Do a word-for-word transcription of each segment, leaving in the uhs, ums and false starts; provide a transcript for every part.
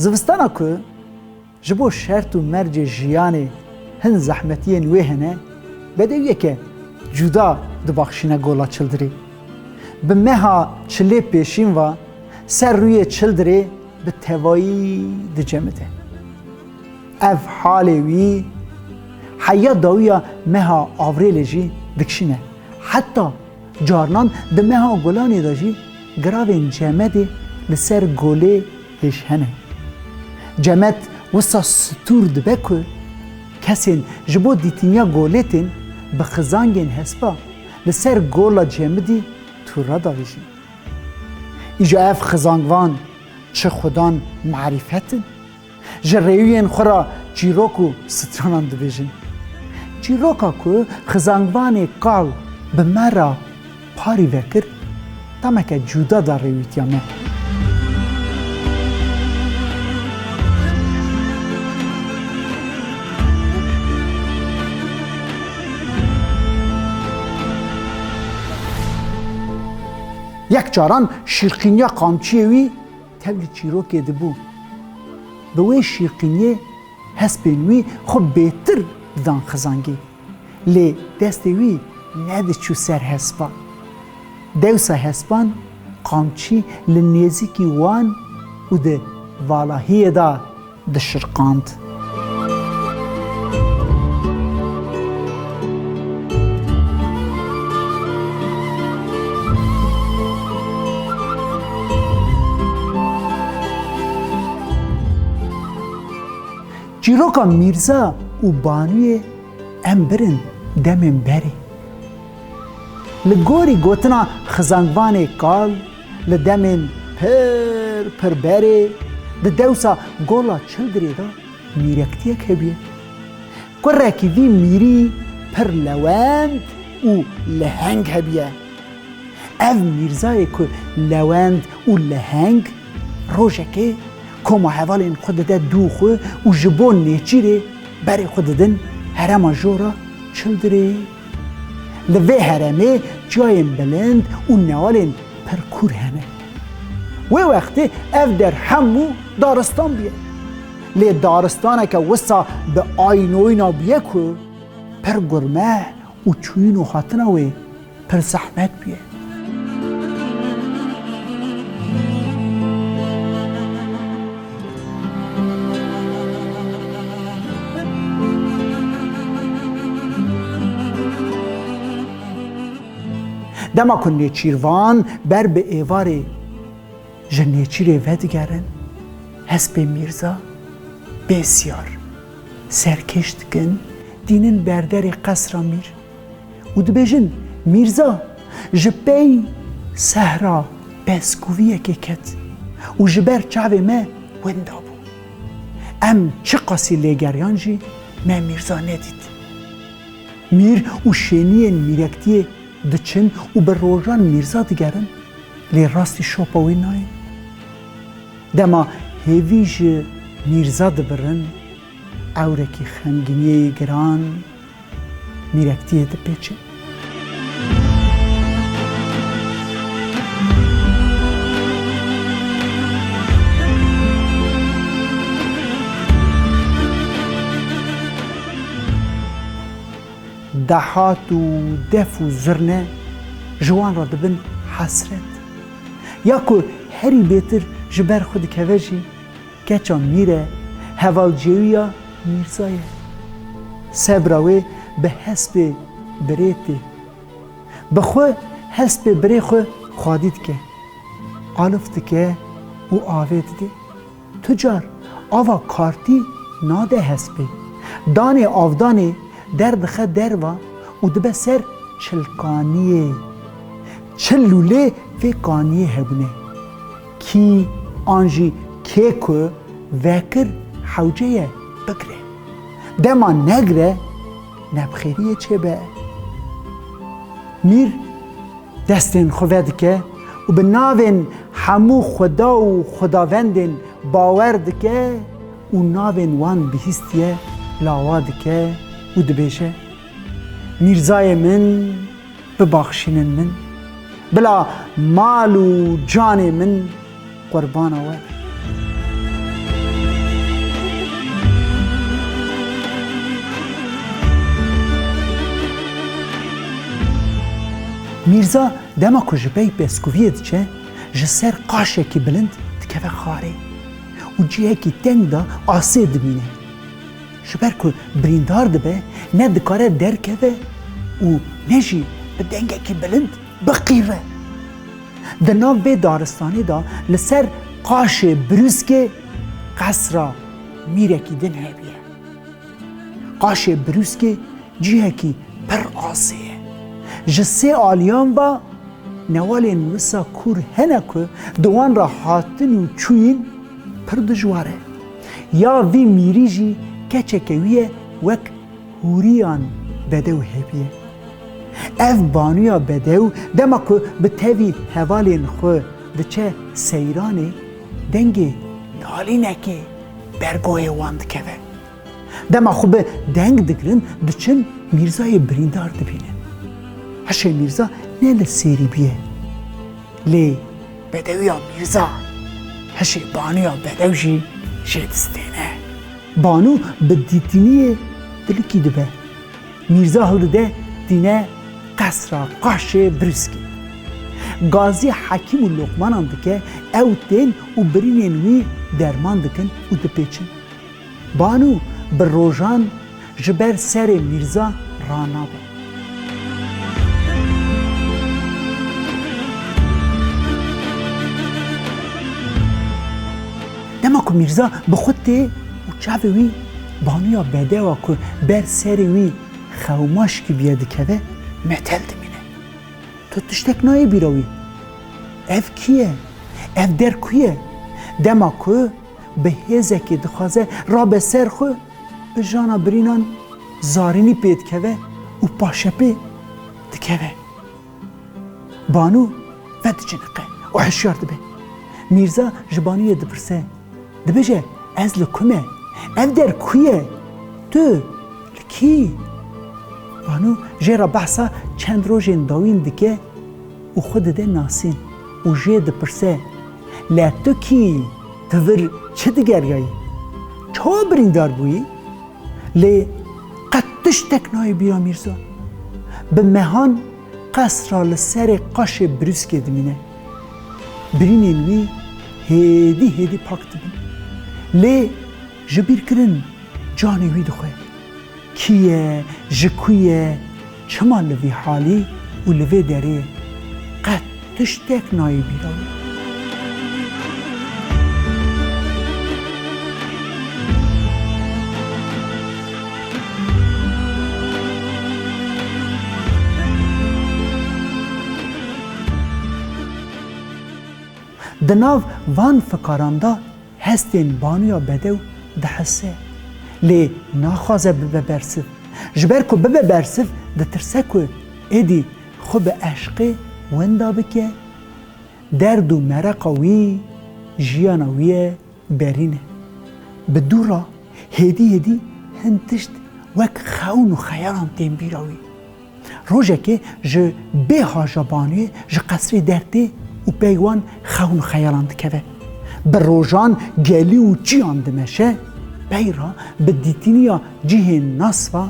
Zivistana ku ji bo şert û mercê jiyanê hin zehmetiyên wê hene, bedewiyeke cuda dibaxşîne Gola Çildirê. Bi meha çilê pêşîn ve ser rûyê Çildirê bi tevayî dicemide. Ev halê wî heya dawiya meha Avrêlê jî dikişîne. Heta carnan di meha Gulanê de jî giravên cemedê li ser golê hêj hene. Cemed wisa stûr dibe ku kesên ji bo dîtiniya golê tên bi xizangên hespa li ser gola cemidî tûra davêjin. Îja ev xizangvan çi xudan marîfet in? Ji rêwiyên xwe re çîrok û stranan dibêjin. Çîroka ku xizangvanê kal bi me re parî vekir, tameke cuda da rêwîtiya me. Yek caran şîrqîniya qamçiyê wî tevlî çîrokê dibû. Bi wê şîrqîniyê hespên wî xwe bêtir didan xizangê. Lê destê wî nediçû ser hespa. Dewsa hespan qamçî li nêzîkî wan û di valahiyê de dişirqand. Çîroka Mîrza û Banûyê em birin demên berê. Li gorî gotina xizangvanê kal, li demên pir pir berê, di dewsa Gola Çildirê de mîrektiyek hebûye. Kurekî vî mîrî pir lewend û leheng hebûye. Ev mîrzayê ku lewend û leheng, rojekê koma hevalên xwe dide dû xwe û ji bo nêçîrê berê xwe didin herêma jora Çildirê. Li vê herêmê çiyayên bilind û newalên pir kûr hene. Wê wextê ev der hemû daristan bûye. Lê daristaneke wisa bi aynoyna bûye ku pir gurme û çûyîn û hatina wê pir zehmet bûye. Dema ku nêçîrvan ber bi êvarê ji nêçîrê vedigerin, hespê Mîrza bê siyar serkêş dikin, dînin ber derê qesra mîr û dibêjin, Mîrza, ji pey sehra pezkûviyekê ket û ji ber çavê me winda bû. Em çiqasî lêgeriyan jî me Mîrza nedît. Mîr û şêniyên mîrektiyê diçin û bi rojan Mîrza digerin, lê rastî şopa wî nayên. Dema hêvî ji Mîrza dibirin, ewrekî xemgîniyê giran mîrektiyê dipêçe. Dehat û def û zirne ji wan re dibin hesret. Ya ku herî bêtir ji ber xwe dikeve jî, keça mîr e, hevalcêwiya Mîrza ye. Sebra wê bi hespê birê tê. Bi xwe hespê birê xwe xwedî dike, aliv dike û avê dide. Tu car ava kartî nade hespê. Danê avdanê derdixe derva û dibe ser çil kaniyê. Çil lûlê vê kaniyê hebûne. Kî an jî kê ku vekir hewce ye bigre. Dema negre, nebxêriyê çêbe. Mîr destên xwe vedike û bi navên hemû xweda û xwedavendên bawer dike û navên wan bihîstiye lawa dike û dibêje, Mîrzayê min, bibaxşînin min, bila mal û canê min qurbana we be. Mîrza dema ku ji pey pêskûviyê diçe, ji ser qaşekî bilind dikeve xarê û cihekî teng de asê dimîne. Ji ber ku birîndar dibe, ne dikare derkeve û ne jî bi dengekî bilind biqîve. Di nav vê daristanê de li ser qaşê birûskê qesra mîrekî din hebiye. Qaşê birûskê cihekî pir asê ye. Ji sê aliyan ve newalên wisa kûr hene ku di wan re hatin û çûyîn pir dijwar e. Ya vî mîrî jî keçeke wî ye, wek hûriyan bedew hebiye. Ev banûya bedew dema ku bi tevî hevalên xwe diçe seyranê, dengê nalînekê ber guhê wan dikeve. Dema xwe bi deng digirin, diçin Mîrzayê birîndar dibînin. Hişê Mîrza ne li sêrî bûye. Lê bedewiya Mîrza hişê banûya bedew jî jê distêne. Banû bi dîtiniyê dilikî dibe. Mîrza hildide tîne qesra qaşê birûskê. Gazî Hekîm û Loqmanan dike, ew tên û birînên wî derman dikin û dipêçin. Banû bi rojan ji ber serê Mîrza ranabe. Dema ku Mîrza bi xwe tê û çavê wî banûya bedewa ku ber serê wî xewmaşkî bûye dikeve, metel dimîne. Tu tiştek nayê bîra wî. Ev kî ye? Ev der ku ye? Dema ku bi hêzekê dixwaze rabe ser xwe, bi jana birînan zarînî pê dikeve û paşepê dikeve. Banû vediciniqe û hişyar dibe. Mîrza ji Banûyê dipirse, dibêje, "Ez li ku me? Ev der ku ye? Tu li kî?" Banû jê re behsa çend rojên dawîn dike û xwe dide nasîn û jê dipirse, "Le tu kî? Tu vir çi digeriyayî? Çawa birîndar bûyî?" Lê qet tiştek nayê bîra Mîrza. Bi mehan qesra li serê qaşê birûskê dimîne. Birînên wî hêdî hêdî pak dibin. Lê ji bîrkirin canê wî dixwe. Kî ye, ji ku ye, çima li vî halî û li vê derê ye? Qet tiştek nayê bîra wî. Di nav van fikaran de hestên Banûya Bedew dihese, lê naxwaze bibe bersiv. Ji ber ku bibe bersiv, ditirse ku êdî xwe bi eşqê wenda bike, derd û mereqa wî, jiyana wî ye, berîne. Bi dû re hêdî hêdî hin tişt wek xewn û xeyalan tên bîra wî. Rojekê ji bê haja Banûyê ji qesrê dertê û pey wan xewn û xeyalan dikeve. Bi rojan gelî û çiyan dimeşe, pey re bi dîtiniya cihên nas ve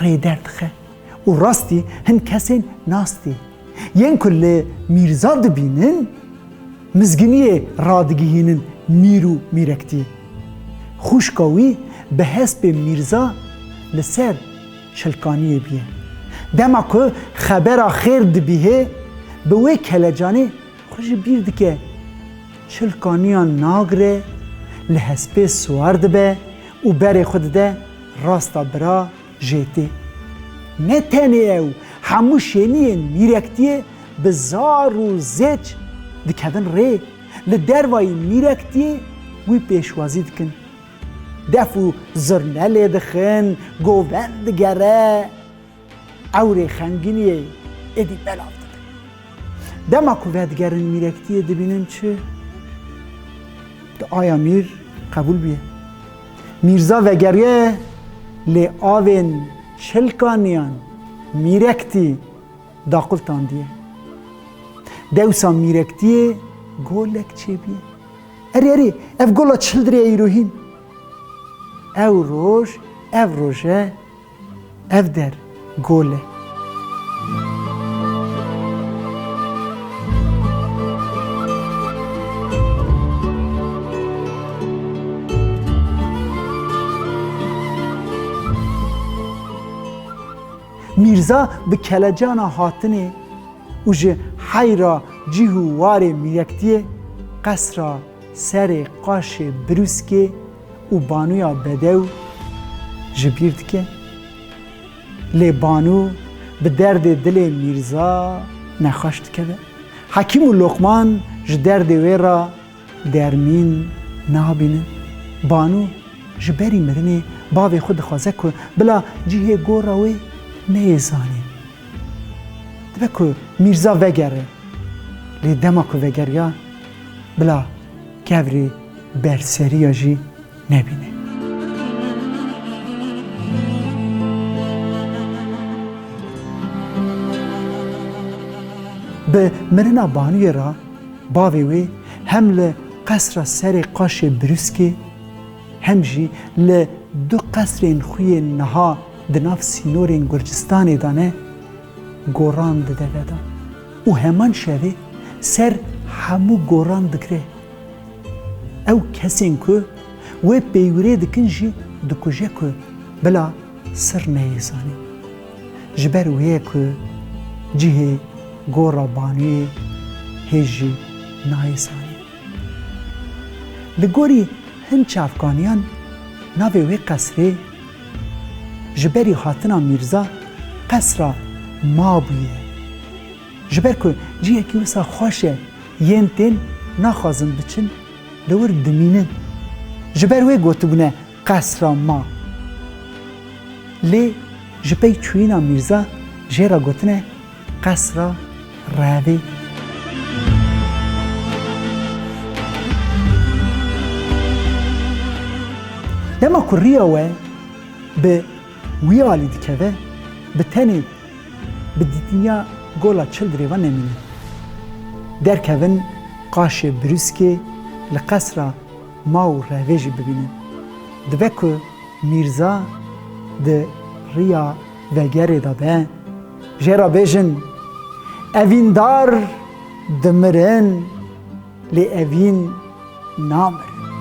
rê derdixe û rastî hin kesên nas tê. Yên ku li Mîrza dibînin, mizginiyê radigihînin mîr û mîrektiyê. Xwişka wî bi hespê Mîrza li ser çilkaniyê bûye. Dema ku xebera xêr dibihê, bi wê kelecanê xwe ji bîr dike. Çilkaniyan nagire, li hespê siwar dibe û berê xwe dide rasta bira jêtê. Ne tenê ew, hemû şêniyên mîrektiyê bi zar û zêç dikevin rê, li dervayî mîrektiyê wî pêşwazî dikin. Def û zurne lê dixin, govend digere, ewrê xemgîniyê êdî belav dibe. Dema ku vedigerin mîrektiyê dibînin çi? Duaya mîr qebûl bûye. Mîrza vegeriye, lê avên çilkaniyan mîrektî daqultandiye. Dewsa mîrektiyê golek çêbûye. Erê, erê, ev gola çildirê îro hîn. Ew roj, ev roj e, ev der gol e. Mîrza bi kelecana hatinê û ji heyra cih û warê mîrektiyê qesra serê qaşê Brûskê û Banûya Bedew ji bîr dike. Lê Banû bi derdê dilê Mîrza nexweş dikeve. Hekîm û Loqman ji derdê wê re dermîn nabînin. Banû ji berî mirinê bavê xwe dixwaze ku bila cihê gora wê neyê zanîn. Dibe ku Mîrza vegere. Lê dema ku vegeriya, bila kevirê berseriya jî nebîne. Bi mirina Banûyê re bavê wê hem li qesra serê qaşê Brûskê, hem jî li du qesrên xwe yên niha di nav sînorên Gurcistanê de ne, goran dide vedan. Û heman şevê ser hemû goran digre. Ew kesên ku wê peywirê dikin jî dikuje ku bila sir neyê zanîn. Ji ber wê ye ku cihê gora Banûyê hêj jî nayê zanîn. Li gorî hin çavkaniyan navê wê qesrê ji berî hatina Mîrza qesra Ma bûye. Ji ber ku cihekî wisa xweş e, yên tên naxwazin biçin, li wir dimînin. Ji ber wê gotibûne qesra Ma. Lê ji pey çûyîna Mîrza jê re gotine qesra Revê. Dema ku riya we bi wî alî dikeve, bi tenê bi dîtiniya gola Çildirê ve nemînin. Derkevin qaşê Brûskê li qesra Ma û Revê jî bibînin. Dibe ku Mîrza di riya vegerê de be, jê re bêjin, evîndar dimirin, lê evîn namirin.